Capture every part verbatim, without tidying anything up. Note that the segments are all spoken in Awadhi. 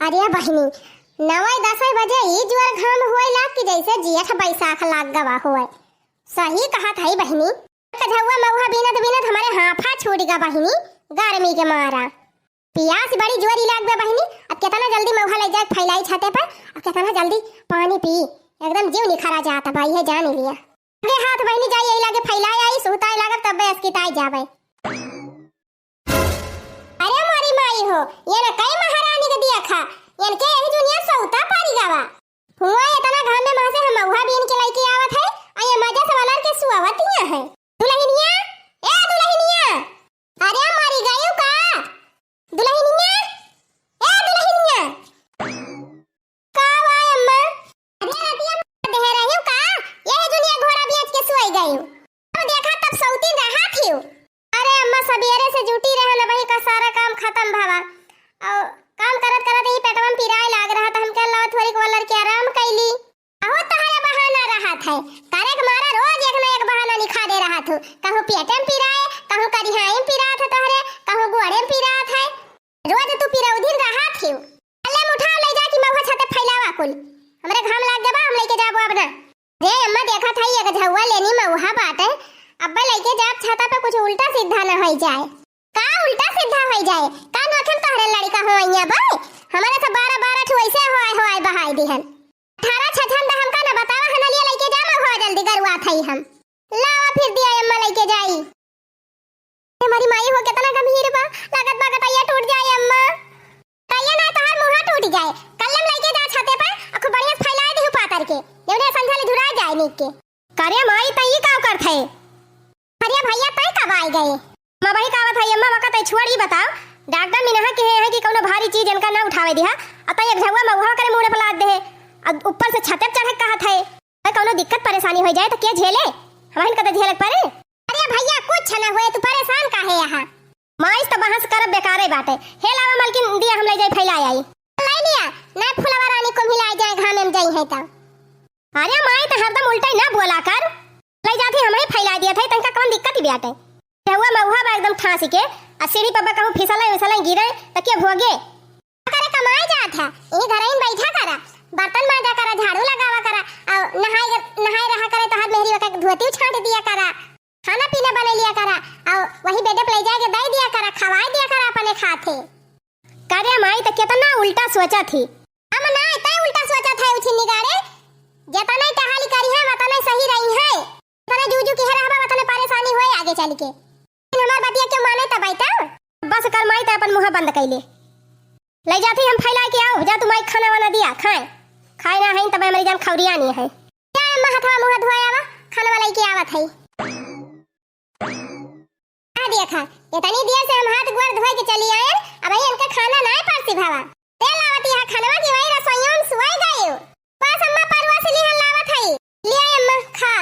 अरे बहिनी, नवै दसै बजे ई जोर घाम होए लाग कि जैसे जेठ बैसाख लाग गवा होए। सही कहत हई बहिनी, कझौआ मउहा बीनत बीनत हमरे हाफा छूट गा बहिनी, गर्मी के मारा। पियास बड़ी जोरी लाग बा बहिनी। अब केतना जल्दी मउहा लइ जाए फैलाई छते पर, अब केतना जल्दी पानी पी, एकदम जीव निखरा जात बा, इहे जान लिया। आगे हाथ बहिनी जाई, यही लागे फैलाए आई, सुताए लागब, तब अस्किताए जाबे। अरे मोरी माई हो, ये न कई महारानी के दिया खा, इनके यही दुनिया सौता पारी गावा। हुआ इतना घाम में वहां से हम महुआ बीन के लइके आवत है, और ये मजा से वलर के सुआवत हिया है। दुल्हनिया, ए दुल्हनिया, अरे मरी गयू का? दुल्हनिया, ए दुल्हनिया। का हुआ अम्मा? अरे रतिया में देह रही का? यही दुनिया घोड़ा बेच के सोई गयू। अब देखा तब सौतीन रहा थियू। अरे अम्मा, सबेरे से जुटी रहे न, वही का सारा काम खत्म भवा। और काम करत करत यही पेटवा में पिराए लाग रहा था, हम कह लो थोड़ी को लड़के आराम कैली। बहुत तहरा बहाना रहत है, करे के मारा रोज एक ना एक बहाना निखा दे रहत हो। कहूँ पेटे में पिराए, कहूँ करिहाई में पिरात है तोहरे, कहूँ गोड़े में पिरात है। रोज तू पिरौधिन रहत हियो। ले मुठा ले जा कि महुआ छते फैलावा कुल। हमरे घाम लाग गबा, हम लेके जाबो अब ना। रे अम्मा, देखत हई एक झौआ लेनी महुआ बाटे, अब्बे लेके जाब छाता पे कुछ उल्टा सीधा न होई जाए। का उल्टा सीधा होई जाए? का नोखे में तोहरे लड़का हो अइया बे? हमारे से बारह बारह ठो ऐसे होए होए बहाई दिहन। अठारह छछन दा हमका न बतावा, हनलिया लेके जा महुआ जल्दी, गरुआ थई हम। लावा फिर दिया अम्मा लेके जाई। ए मोरी माई हो, केतना गंभीर बा, लागत बा गटैया टूट जाए अम्मा। गटैया ना, तोहार मुँहा टूट जाए। कल्लम लइके जा छते पर, आ खूब बढ़िया से फैलाए दिहु पातर के, जौने संझा ले झुरा जाए नीक के। करे माई, तई का करत है? अरे भैया, तई कब आए गए? अम्मा वही कहत है अम्मा, वका तई छुआड़, ई बताओ, डॉक्टर मिनहा के है कि कौनो भारी चीज इनका ना उठावे दिहा, आ तई एक झौआ महुआ करे मुड़े पर लाद दे, आ ऊपर से छते पर चढ़े कहत है। अरे कौनो दिक्कत परेशानी हो जाए तो के झेले? हमहिन का तो झेलक पड़े। अरे भैया, कुछ ना होए, तू परेशान काहे यहाँ? माई तो बहस करब बेकारे बाटे। हे लावा मलकिन, दिया हम ले जाई फैला आई। ले लिया, ना फुलवा रानी को मिला जाए, घामे में जाई है तो। अरे माई तो हरदम उल्टे ना बोला कर। ले जाती हम ही फैला दिया था, तनका कौन दिक्कत ही बाटे? हुआ महुआ बा एकदम ठासी के, आ सीढ़ी पर बा कहूँ फिसले विसले गिरे तो के भोगे? करे कमाए जात है, ई घरइन बैठा करा, बर्तन मांजा करा, झाड़ू लगावा करा, और नहाए, नहाए रहा करे तो हाथ मेहरी वका धोती छांट दिया करा, खाना पीना बने लिया करा, और वही बेडे पे ले जाके दे दिया करा, खवाए दिया करा अपने खाते। करे माई तो कितना उल्टा सोचा थी। हम ना इतना उल्टा सोचा था उछिन्नी गाड़े, जितना ही टहाली करी है उतना ही सही रही है। तने जू जू किहे रहबा, वतने परेशानी होए आगे चल के। लेकिन हमार बतिया क्यों माने तब आई तब? बस कर माई, ते अपन मुँह बंद कैले। ले जाती हम फैला के आओ, जा तू माई खाना वाना दिया, खाए। खाए ना है तब हमारी जान खौरिया नहीं है। जा अम्मा, हथवा मुँह धोए आवा, खाना वाला लेके आवत है। आ देखा, इतनी देर से हम हाथ गोड़ धोए के चली आए, अब ही इनका खाना ना परसी भावा। दे लावत यहाँ खानवा की वही रसोइयों में सुआई गई। बस अम्मा, परवा से लिहन लावत है। लिया अम्मा, खा।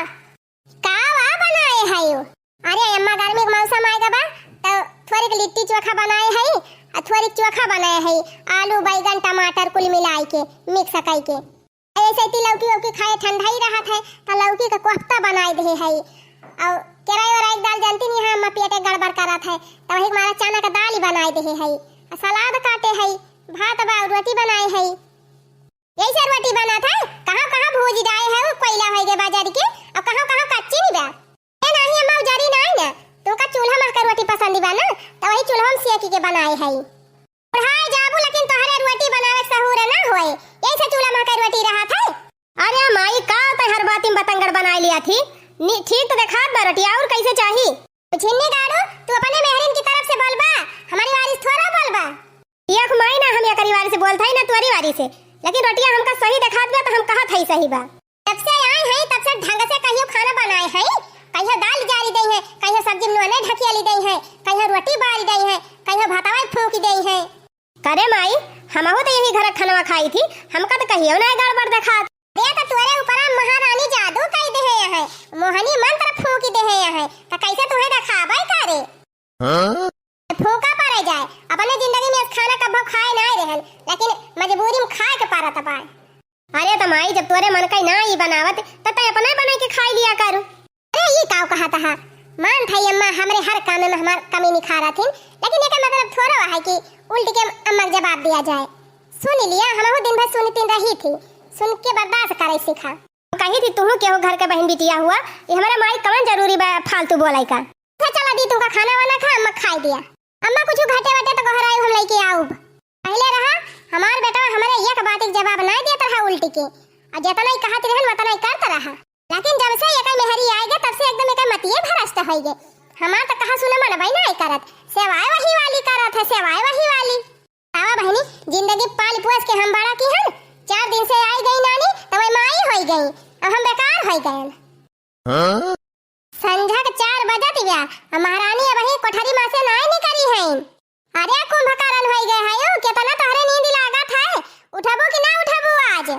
का वा बनाए है यो? अरे अम्मा, गर्मी के मौसम आए बा, तो थोड़ी लिट्टी चोखा बनाए है, आ थोड़ी चोखा बनाए है, आलू, बैगन, टमाटर कुल मिलाए के, मिक्स कई के। ऐसे ती लौकी वौकी खाए ठंडा ही रहत है, तो लौकी का कोफ्ता बनाए दे है। और केराई वराई के दाल जानती नहीं है, अम्मा पेटे गड़बड़ करत है, तो वही हमारा चना का दाल ही बनाए दे है, आ सलाद काटे है, भात बा, रोटी बनाए है। यही से रोटी बनत है, कहाँ कहाँ भूज जाए है, वो कोयला होई गे बाजार के, और कहाँ कहाँ कच्ची नहीं बा। ए नाही अम्मा, उजारी नाही ना, तुमका चूल्हा महका रोटी पसंद बा ना, तो वही चूल्हा में सेकी के बनाए है। बुढ़ाए जाबू लेकिन तोहरे रोटी बनावे के सहूर ना होए, यही से चूल्हा महका रोटी रहत है। अरे माई, का तै हर बात में बतंगड़ बनाए लिया थी? नी, ठीक तो देखात बा रोटी, और कैसे चाही? छिन्नी गाड़ू, तू अपने मेहरिन की तरफ से बोलबा, हमारी वारिस थोड़ा बोलबा। एक माई ना हम एकरी वारी से बोलत हई ना तोरी वारी से, लेकिन रोटिया हमका सही देखात बा तो हम कहत हई सही बा। जब से आए हई तब से ढंग से कहियो खाना बनाए हई, कहियो दाल जारी दई है, कहियो सब्जी नोने ढकियाली दई है, कहियो रोटी बारी दई है, कहियो भातवा फूंकी दई है। करे माई, हमहू तो यही घर खनवा खाई थी, हमका तो कहियो ना गड़बड़ देखात। अरे तो तोरे ऊपर महारानी जादू कई दे है, मोहनी मंत्र फूंकी दे है, तो कैसे तुम्हें देखाबे करे? हाँ? फूका पड़े जाए, अपने जिंदगी में खाना कभो खाए ना रहन, लेकिन मजबूरी में खाए के पड़त बा। अरे त माई, जब तोरे मन कई ना ई बनावत, त तै अपना बना के खाई लिया कर। अरे ई काव कहा तहा? मान था अम्मा, हमरे हर काम में हमार कमी निखारा थिन, लेकिन एकर मतलब थोड़ा है कि उल्ट के अम्मा के जवाब दिया जाए। सुन लिया, हमहू दिन भर सुनती रही थी, सुन के बर्दाश्त करे सीखा। कही थी तुहू केहू घर के बहिन बिटिया हुआ, ये हमरा माई कवन जरूरी बा फालतू बोलाई का? अच्छा चला दी, तुमका खाना वाना खा, अम्मा खाई दिया। अम्मा कुछ घटे वटे तो गोहराई हम लेके आउब। पहले रहा, हमार बेटा हमरे एक बात के जवाब ना देत रहा उल्टी के, और जितना ही कहत रहन उतना ही करत रहा। लेकिन जब से एकर मेहरी आए गे, तब से एकदम एकर मतिये भ्रष्ट होई गे। हमार तो कहा सुना मनबई ना करत, सेवाए वही वाली करत है, सेवाए वही वाली। आवा बहिनी, जिंदगी पाल पोस के हम बड़ा की हन, चार दिन से आई गई नानी, तब माई होई गई, अब हम बेकार होई गए। हाँ? संझा के चार बजत बा, अब महारानी अबही कोठरी में से नाय निकली है। अरे कुंभकर्ण होई गए है, यू केतना तोहरे नींद लागत है, उठबू कि ना उठबू आज?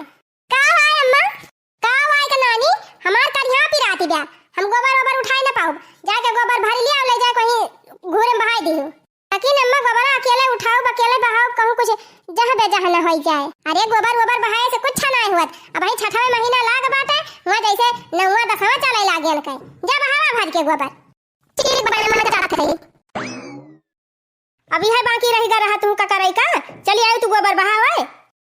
का है अम्मा? का वाई के नानी, हमार करिहा पिराती बा, हम गोबर ओबर उठाए न पाउब, जाके गोबर भर लिया और ले जाए कहीं घूरे में बहाई दिहू। लेकिन अम्मा गोबरा अकेले उठाउब, अकेले बहाउब, कहूँ कुछ जह बेजह न होई जाए। अरे गोबर ओबर बहाए से कुछ ना हुअत, अबही छठवे महीना लाग बाटे, हुआ जैसे नौवा दसवा चले लागे लगे। जा बहावा भर के गोबर। ठीक बा, मैं जात हई। अभी है बाकी रह गा रहा तू का करई का? चली आयु तू गोबर बहावे।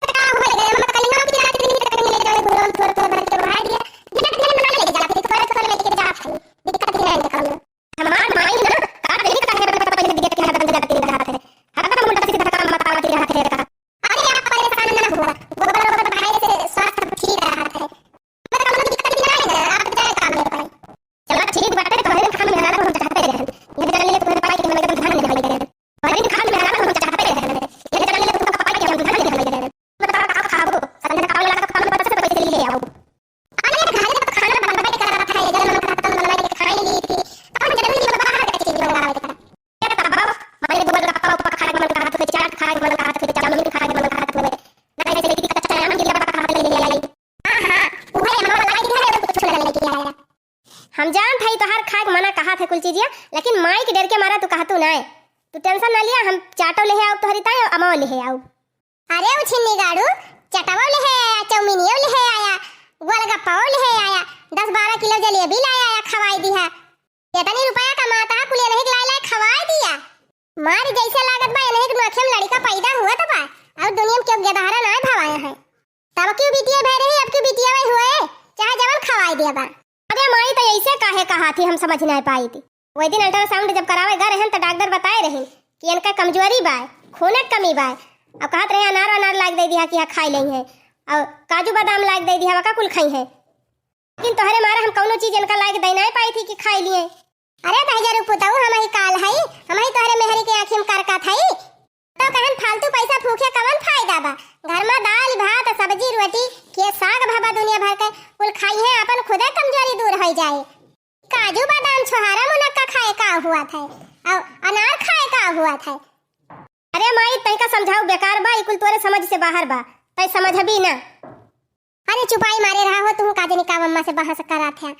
का होई गे, हम तो कलिंगा की रात दिन की तकनी ले जाए, गोबर थोड़ा थोड़ा भर के बहा दिया। धीरे धीरे बना ले जाते, थोड़ा थोड़ा लेके जाते हैं। दिक्कत ही नहीं कम। हमार माई ना, का कहीं का है, बंद जाते हैं, बंद जाते हैं, बंद जाते हैं। हर बार हम उल्टा सीधा काम बतावत रहत है का। अरे आप परेशान ना हुआ, गोबर ओबर बहाए से स्वास्थ्य ठीक रहत है। मतलब हम लोग दिक्कत भी नहीं है, आप जाए काम ले पाए। चला ठीक बाटे, तोहरे खान में हरान हम चाहते रहन। ये जान ले तुम्हारे पाई के हम एकदम ध्यान नहीं देवे। तोहरे खान में हरान हम चाहते रहन। ये जान ले तुम्हारे पाई के हम ध्यान नहीं देवे। बताओ का खाबो? संध्या का वाला का काम में पता से पैसे ले आओ। अरे घर में तो खाना बनवाए के रहा था, ये जल मन खत्म बनवाए के खाई ली थी। कौन जरूरी है बाहर का चीज मंगावे के? ये बताओ, हमारे गोलगप्पा उपा खाए के मन करत होई, चाट खाए के मन करत होई, चाउमीन खाए के मन करत होई। नहीं से लेके कच्चा आम गिला बा खात ले ले आई। हाँ, हाँ, उहे अमवा वाला के है, कुछ ना लेके आया। हम जानत हई तोहार खाए के मना कहत है कुल चीजिया, लेकिन माई के डर के मारा तू कहतू नाय। तू tension ना लिया, हम चाटो लेहे आउब तोहरी ताई, अमवा लेहे आउब। अरे उ छिन्नी गाड़ू, चटवो लेहे आया, चाउमीनियो लेहे आया, गोलगप्पाओ लेहे आया, दस बारह किलो जलेबी लाया आया, खवाई दिहा। इतनी रुपया कमाता है, कुल इन्हीं के लाए लाए खवाई दिया। मारी जैसे लागत बा, इन्हीं के नोखे में लड़का पैदा हुआ तो बा, और दुनिया में क्यों गेदहरा नाय भवाया है। तब क्यों बिटिया भय रही, अब क्यों बिटिया वही हुए, चाहे जवन खवाई दिया बा। अरे माई, तो ऐसे काहे कहा थी, हम समझ नहीं पाई थी। वही दिन ultrasound जब करावे गए रहन, तो डॉक्टर बताए रही कि इनका कमजोरी बा, खून के कमी बा। अब कहत रहे अनार अनार लाग दे दिया कि हाँ खाई लेई है, और काजू बादाम लाग दे दिया, वका कुल खाई है। लेकिन तोहरे मारे हम कौनो चीज इनका लायक दे नहीं पाई थी कि खाई लिए। अरे दहिजरू पुतऊ, हम ही काल हई, हम ही तोहरे मेहरी के आँखी में करकत हई। तो कहन फालतू पैसा फूके कवन फायदा बा? घर में दाल भात सब्जी रोटी के साग भाबा दुनिया भर के कुल खाई है, अपन खुदे कमजोरी दूर हो जाए। काजू बादाम छोहारा मुनक्का खाए का हुआ था, और अनार खाए का हुआ था। अरे माई, तैका समझाऊ बेकार बा, ई कुल तोरे समझ से बाहर बा, तै समझबी ना। अरे चुपाई मारे रहा हो तुम, का जनी का मम्मा से बहस करा था।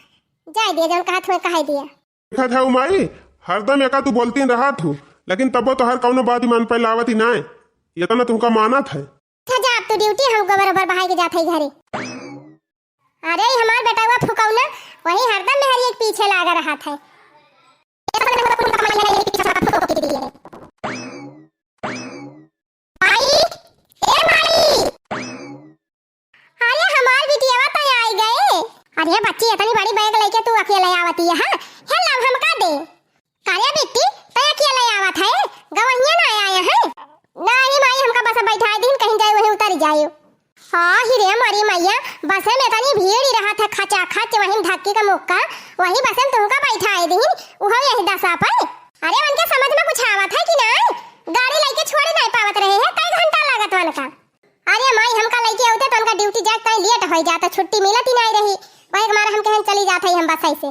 जाए दिया, जौन कहा थुए कहे दिया। देखत है माई, हरदम एका तू बोलती रहत हूँ, लेकिन तबो तोहर कौनो बात ईमान पे लावत ही नाय। इतना तुमका मानत है। अच्छा जा, अब तू ड्यूटी, हम गोबर ओबर बहाई के जात है घरे। अरे ई हमार बेटवा फुकौना, वही हरदम मेहरिया के पीछे लागा रहत है। माई, ए माई। अरे हमार बिटियावा तो आई गए। अरे बच्ची, इतनी बड़ी बैग लेके तू अकेले आवती है, हाँ? हे लाव हमका दे। कारे बिट्टी, तै अकेले आवत है? गवहिया ना आया है? नहीं माई, हमका बस बैठाए दिन, कहीं जाए वहीं उतर जाए। हाँ ही रे मोरी मैया, बसे में इतनी भीड़ ही रहत है, खचा खच वहीं धक्की का मुक्का, वही बसे में तुमका बैठाए दिन, उहो यही दशा पर। अरे उनके समझ में कुछ आवत है कि नहीं? गाड़ी लेके छोड़े नहीं पावत रहे हैं, कई घंटा लागत उनका। अरे माई, हमका लइके आवते तो उनका ड्यूटी जाए ताई लेट होई जाता, छुट्टी मिलत ही नहीं रही, वही के मारे हम कहन चली जात हई हम बस ऐसे।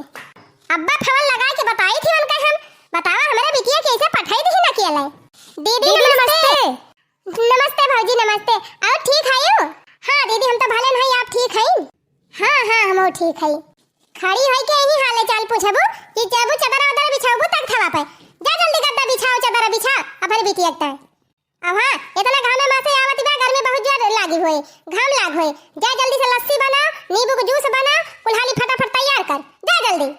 अब्बा फोन लगा के बताई थी उनका हम, बतावा हमरे बिटिया के ऐसे पठाई दी ना किया लाई। दीदी दीदी नमस्ते। नमस्ते। नमस्ते भौजी नमस्ते, और ठीक है यू? हाँ दीदी हम तो भले नहीं, आप ठीक है? हाँ हाँ हम ठीक है। खड़ी होई के यही हाल चाल पूछबू कि जबू चदरा उदरा बिछाबू तक थवा पे, जा जल्दी गद्दा बिछाओ चदरा बिछा अपनी बिटिया के। अब हाँ, इतना घामे में से आवत बा, गर्मी बहुत जोर लागी होए, घाम लाग होए। जा जल्दी से लस्सी बनाओ, नींबू के जूस बनाओ, कुल्हाड़ी फटाफट तैयार कर, जा जल्दी।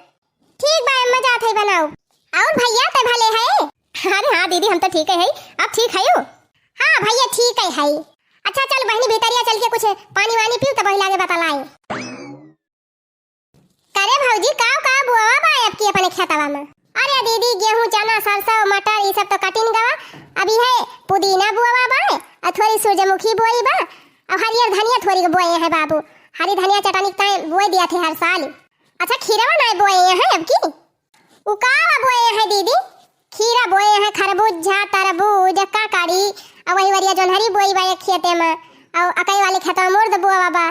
ठीक बा अम्मा, जात है बनाओ। और भैया ते भले है? अरे हाँ दीदी, हम तो ठीक है, आप ठीक है हो? हाँ भैया ठीक है, है। आ अच्छा चल बहिनी, भीतरिया चल के कुछ पानी वानी पीऊ, तब वही लागे बतलाई। करे भौजी, काव काव बोवा बा आपकी अपने खेतवा में? अरे दीदी, गेहूं, चना, सरसों, मटर, ई सब तो कटिन गवा। अभी है पुदीना बोवा बा, और थोड़ी सूरजमुखी बोई बा, और हरियर धनिया थोड़ी के बोए हैं बाबू। हरी धनिया चटनी के ताई बोए दिया थे हर साल। अच्छा, खीरवा नाई बोए हैं अब की? उ का बोए हैं दीदी? खीरा बोए हैं, खरबूजा, तरबूज, काकड़ी, और वही वरिया जोन्हरी बोई बा एक खेते में, और अकई वाले खेतवा मुर्द बोआ बा।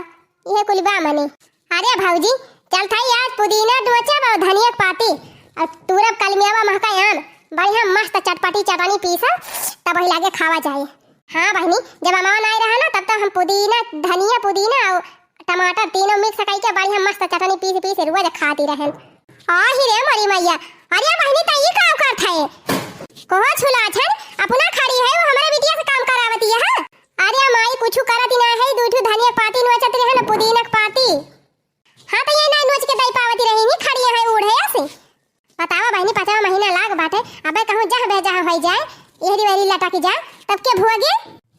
इहे कुल बा मने। अरे भौजी, चल थाई आज पुदीना डोचब और धनिया के पाती, और तूरब कलमियावा महका आम, बढ़िया मस्त चटपटी चटनी पीसा, तब वही लागे खावा जाए। हाँ बहिनी, जब अमावा नाई रहा ना, तब तो हम पुदीना, धनिया, पुदीना और टमाटर तीनों mix कई के बढ़िया मस्त चटनी पीस पीस रोज खाती रहन। आही रे मोरी मैया, अरे बहिनी, त ई का करत है? कोहो छुला छन, अपना खड़ी है, वो हमारे बिटिया से काम करावती है, हाँ? अरे माई, कुछ करत ही ना है, दू ठो धनिया के पाती नोचत रहे ना, पुदीना के पाती। हाँ, तो ये ना नोच के दई पावती रही, नहीं खड़ी है, उड़े ऐसे। बतावा बहिनी, पाँचवा महीना लाग बाटे, अबे कहूँ जह बे जह होई जाए, एहरी वेहरी लटक जा, तब के भोगे?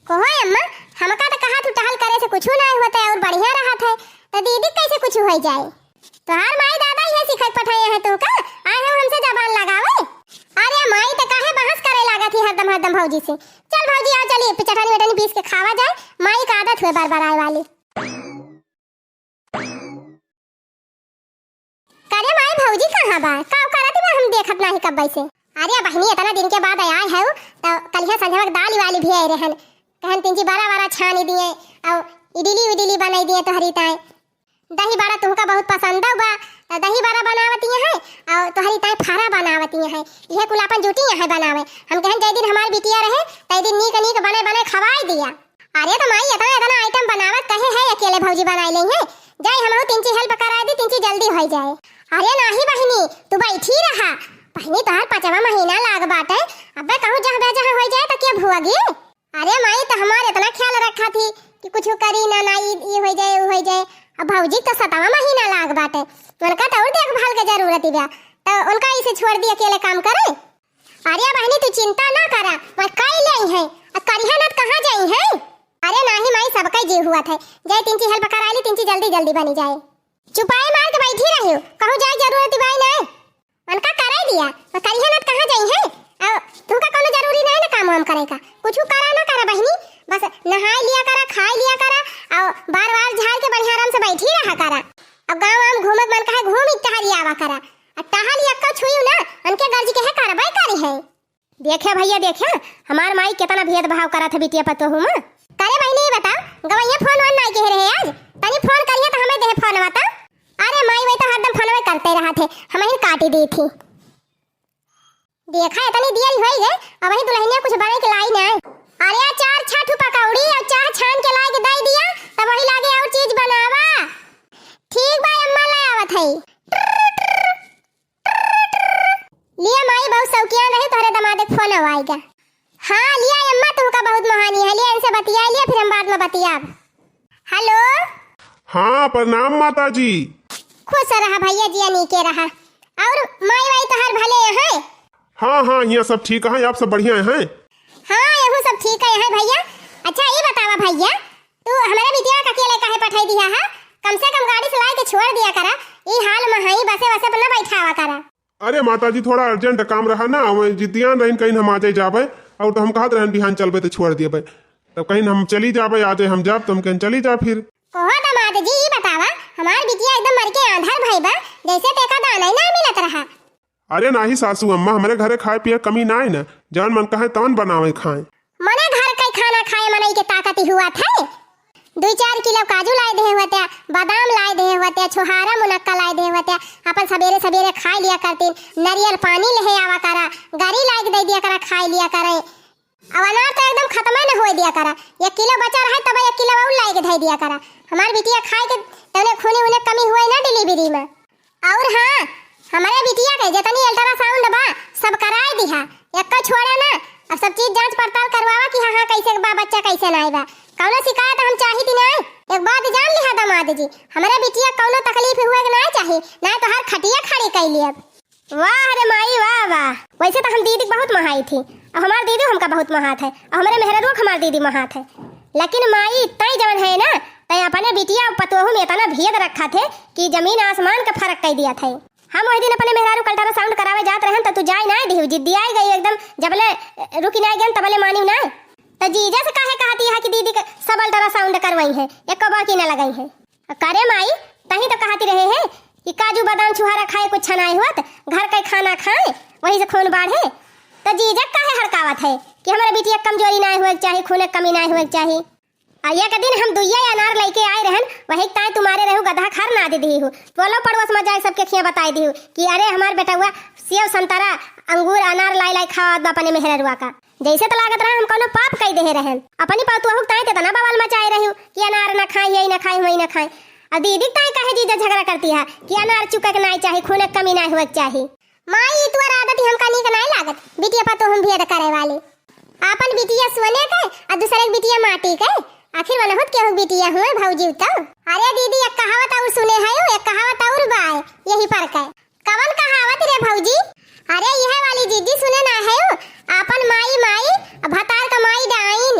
कोहो अम्मा, हमका तो कहा तू टहल करे से कुछ ना होता है और बढ़िया रहत है, तो दीदी कैसे कुछ होई जाए? तोहार माई दादा ये सिखाई पठाए हैं तू का? आए हो हमसे जबान लगावे? अरे माई तो काहे बहस करे लागत ही हरदम हरदम भौजी से? चल भौजी आ चली, चटनी वटनी पीस के खावा जाए, माई का आदत हुए बार बार आए वाली। करे माई भौजी कहाँ बा? का करत बा हम देखत नाही कब्बे से। अरे बहिनी इतना दिन के बाद आए है तो कलिया संझवा के दाल वाली भी आए रहन। कहन तिनची बड़ा बड़ा छानी दिए और इडली उडली बनाई दिए तोहरी ताए। दही बड़ा तुमका बहुत पसंद बा, तो दही बड़ा बनावती है और तोहरी ताई फारा बनावती है। यह कुल अपन जुटी है बनावे। हम कहन जय दिन हमार बिटिया रहे, तय दिन नीक नीक बने बने खवाई दिया। अरे तो माई इतना इतना item बनावत कहे है, अकेले भौजी बनाई लेई है। जाई हमहू तिनची help कराई दी, तिनची जल्दी होई जाए। अरे नाही बहिनी, तू बैठी रहा। बहिनी तोहार पाँचवा महीना लाग बाटे, अबे कहूँ जहाँ बे जहाँ होई जाए तो के भुआगी? अरे माई, तो हमार इतना ख्याल रखा थी कि कुछ करी ना, ना ई, ई हो जाए, ऊ हो जाए। अब भौजी तो सतवा महीना लाग बाटे, उनका तो और देखभाल के जरूरत बा, तो उनका इसे छोड़ दी अकेले काम करे? अरे बहनी, तू चिंता ना करा, मैं कई ले है, अब करिहा ना तो कहाँ जाई है? अरे नाही माई, सबका जी हुआ था, जाए तिनची help कराई ली, तिनची जल्दी जल्दी बनी जाए। चुपाई मार के बैठी रही हो, कहूँ जाए जरूरत बाई ना। उनका करे दिया, वो करिहे ना त कहाँ जाई है? और तुमका कोनो जरूरी नहीं ना काम वाम करे का, कुछ करा ना करा बहिनी, बस नहाई लिया करा, खाई लिया करा, और बार बार झाड़ के बढ़िया आराम से बैठी रहा करा। अब गाँव वाम घूमे के मन कहे घूम ही टहरी आवा करा, और टहल यक्का छुई ना, उनके गर्ज के है करबे करी है। देखे भैया देखे, हमार माई कितना भेदभाव करत है बिटिया पतोहू में। करे बहिनी, ये बताओ, गवैया फोन वान नाई कह रहे आज, तनी फोन करिए तो हमें दे फोन बता। अरे माई, वही तो हरदम फोनवे करते रहत है, हम ही काटी दी थी। देखा, इतनी देर होई गए, अब वही दुल्हनिया कुछ बने के लाई ना। अरे, चार छह ठो पकौड़ी और चाह छान के लाई के दे दिया, तब वही लागे और चीज बनावा। ठीक बा अम्मा, ले आवत है। लिया माई, बहुत शौकिया रही तोहरे दमाद के फोन आएगा। हाँ, लिया अम्मा, तुमका बहुत मोहानी है, लिया इनसे बतिया लिया, फिर हम बाद में बतियाब। हेलो। हाँ, प्रणाम माता जी। खुश रहा भैया, जिया नीके रहा। और माई वाई तोहार भले हैं? हाँ, हाँ, यहाँ सब ठीक है, आप सब बढ़िया हैं? हाँ, यहू सब ठीक है, है भैया। अच्छा, ये बतावा भैया, तू हमारे बिटिया का अकेले काहे पठाई दिया है? कम से कम गाड़ी से लाए के छोड़ दिया करा, ई हाल में हई, बसे वसे पर न बैठावा करा। अरे माता जी, थोड़ा urgent काम रहा ना, वही जितियान रहीन, कहीं हम आ जाए जाबे, और तो हम कहत रहन बिहान चलबे तो छोड़ दियबे, तब कहीं हम चली जाबे, आ जाए हम जाब, तो हम कहीं चली जा फिर। कहो दामाद जी, ई बतावा, हमार बिटिया एकदम मर के आंधर भई बा, जैसे तेका दाना ही ना मिलत रहा। अरे नाही सासू अम्मा, हमरे घरे खाए पिए कमी नाय न, जौन मन कहे तौन बनावे खाए। मने घर के खाना खाए मनई के ताकत ही हुआ थे। दुई चार किलो काजू लाए दे होते, बादाम लाए दे होते, छोहारा मुनक्का लाए दे होते, अपन सबेरे सबेरे खाए लिया करतीन। नरियल पानी ले आवा करा, गरी लाए के दे दिया करा, खाए लिया करे। अब अनार तो एकदम खत्म ही न होए दिया करा, एक किलो बचा रहे तब एक किलो और लाए के दे दिया करा। हमार बिटिया खाए के तौने खूने उने कमी हुए ना delivery में। और हाँ, हमरे बिटिया के जितनी ultrasound बा, सब कराए दिहा, एक्को छोड़ा ना। अब सब चीज जांच पड़ताल करवावा कि हाँ, हाँ, कैसे बा बच्चा, कैसे नाई बा। कौनो शिकायत हम चाहित नाई। एक बात जान लिहा दामाद जी, हमरे बिटिया कौनो तकलीफ हुए के नाई चाही, नाई तो हर खटिया खड़ी कई लियब। वाह रे माई, वाह, वाह। वैसे तो हम दीदी के बहुत महाई थी, और हमार दीदी हमका बहुत महात है, और हमरे मेहररुआ के हमार दीदी महात है। लेकिन माई, तैं जवन है ना, तैं अपने बिटिया पतोहू में इतना भेद रखत है कि जमीन आसमान का फर्क कइ दिया थे। हम वही दिन अपने मेहरारू का अल्ट्रासाउंड करावे जात रहन, त तू जाए ना दिहू, जिद्दी आई गई एकदम, जबले रुकी ना गन तबले मानी ना। त जीजा से काहे कहती है कि दीदी के सब अल्ट्रासाउंड करवाई है, एक बाकी ना लगाई है। करे माई, तही तो कहती रहे है कि काजू बादाम छुहारा खाए कुछ नाय हुअत, घर का खाना खाए, वही से खून बाढ़े। त जीजा काहे हड़कावत है कि हमारे बिटिया के कमजोरी नाय हुए के चाही, खून के कमी नाय हुए के चाही। आ एक दिन हम दुइया अनार लेके आए रहन, वही ताए तुम्हारे रहू गधा खर ना दे दिहू। टोलो पड़ोस में जाए सबके खिया बताए दिहू कि अरे हमार बेटवा सेव संतरा अंगूर अनार लाई लाई खावत बा अपने मेहररुआ का। जैसे तो लागत रहा हम कौनो पाप कई देहे रहन। अपनी पतोहू के ताए ते तना बवाल मचाए रहू कि अनार ना खाए, यही ना खाए, वही ना खाए। अब दीदी के ताए काहे जीजा झगड़ा करती है कि अनार चुके के नाई चाही, खून के कमी नाई हुए के चाही। माई, ई तुअर आदत ही हमका नीक नाई लागत, बिटिया पतोहू में भेद करे वाली। आपन बिटिया सोने के आ दूसरे के बिटिया माटी के। आखिर वनहुत केहू बिटिया हुए भौजी तो। अरे दीदी, एक कहावत और सुने है, एक कहावत और बाय यही पर के। कवन कहावत रे भौजी? अरे यह वाली जीजी सुने ना है, आपन माई माई, भतार का माई डाइन।